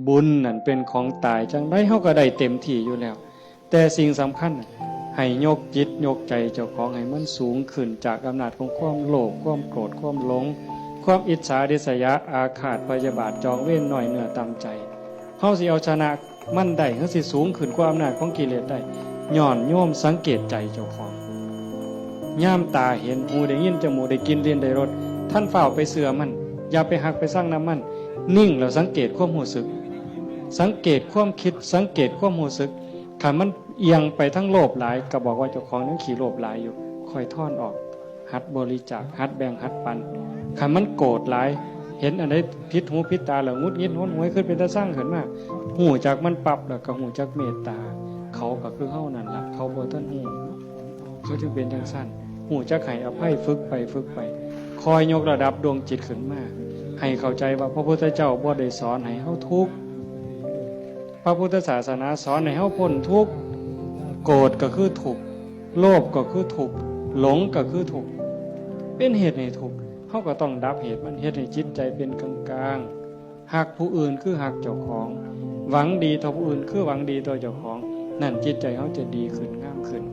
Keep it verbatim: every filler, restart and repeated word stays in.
บุญนั่นเป็นของตาย จั่งใดเฮาก็ได้เต็มที่อยู่แล้ว แต่สิ่งสำคัญน่ะ ให้ยกจิตยกใจเจ้าของให้มันสูงขึ้นจากอำนาจของความโลภ ความโกรธ ความหลง ความอิจฉาริษยา อาฆาตพยาบาท จองเวร น้อยเนื้อต่ำใจ เฮาสิเอาชนะมันได้ เฮาสิสูงขึ้นกว่าอำนาจของกิเลสได้ ย้อนโยมสังเกตใจเจ้าของ ยามตาเห็น หูได้ยิน จมูกได้กลิ่น ลิ้นได้รส ท่านฟ้าวไปเชื่อมัน อย่าไปฮักไปซังนำมัน นิ่งแล้วสังเกตความรู้สึก สังเกตความคิด สังเกตความรู้สึก คันมันเอียงไปทางโลภหลาย ก็บอกว่าเจ้าของยังขี้โลภหลายอยู่ ค่อยถอนออก หัดบริจาค หัดแบ่ง หัดปัน คันมันโกรธหลาย เห็นอันใดผิดหูผิดตาแล้วหงุดหงิดหนหวย คิดเป็นตาซังขึ้นมา ฮู้จักมันปั๊บแล้วก็ฮู้จักเมตตา เขาก็คือเฮานั่นล่ะ เขาบ่ทันฮู้ เขาจึงเป็นจั่งซั้น ฮู้จักให้อภัย ฝึกไปฝึกไป คอยยกระดับดวงจิตขึ้นมา ให้เข้าใจว่าพระพุทธเจ้าบ่ได้สอนให้เฮาทุกข์ พระพุทธศาสนาสอนให้เฮาพ้นทุกข์ โกรธก็คือทุกข์ โลภก็คือทุกข์ หลงก็คือทุกข์ เป็นเหตุให้ทุกข์ เฮาก็ต้องดับเหตุมัน เฮ็ดให้จิตใจเป็นกลางๆ ฮักผู้อื่นคือฮักเจ้าของ หวังดีต่อผู้อื่นคือหวังดีต่อเจ้าของ นั่นจิตใจเฮาจะดีขึ้น งามขึ้น